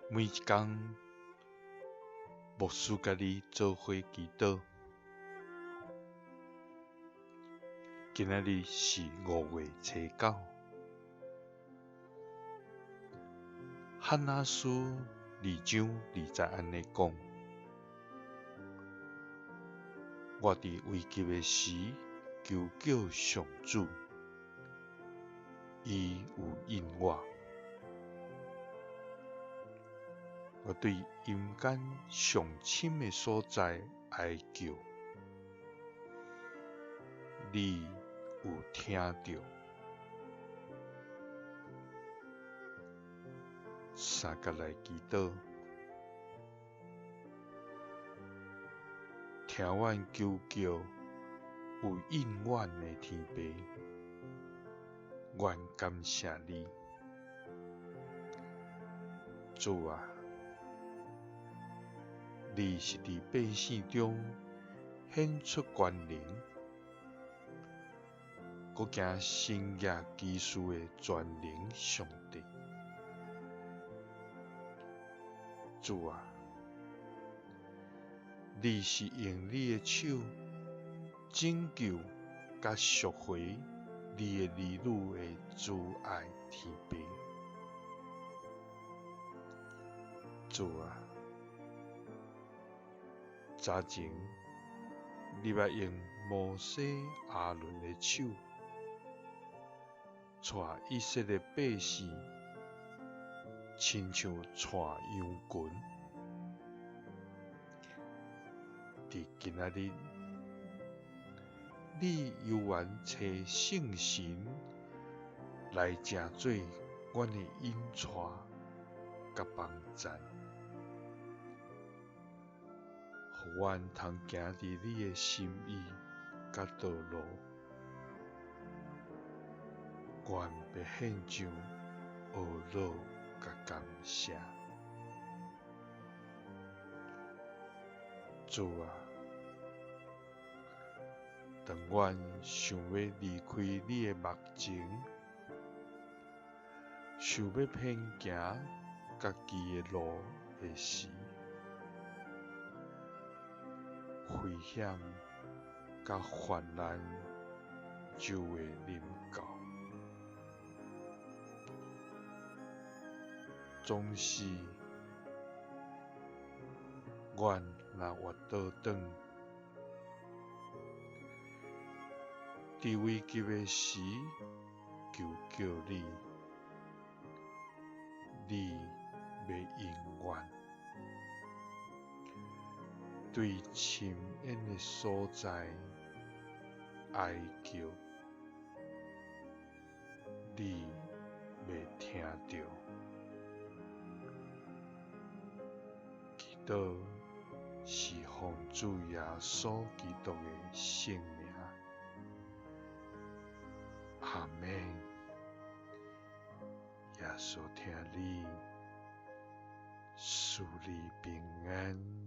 每一工，牧師佮你做伙祈禱。今仔日是5月初9，翰拉書2章2節按呢講：我佇危急的時求叫上主，伊有應我。我對陰間上深的所在哀叫，你有聽著。三佮來祈禱，聽阮求叫有應阮的天父，阮感謝你，主啊！你是佇百姓中顯出權能，閣行神蹟奇事的全能上帝。主啊，你是用你的手拯救佮贖回你的兒女的慈愛天父。主啊，早前你捌用摩西、亞倫的手，帶以色列百姓，親像帶羊群。佇今仔日，你猶原差聖神來成做阮的引帶佮幫贊。予阮通行佇你的心意佮道路，阮欲獻上呵咾佮感謝。主啊，當阮想欲離開你的目前，想欲偏行家己的路的時，危險佮患難就會臨到，總是阮若越倒轉，佇危急的時求叫你，你欲應阮。對深淵的所在哀叫，你欲聽著。祈禱是奉主耶穌基督的聖名，阿們。耶穌疼你，賜你平安。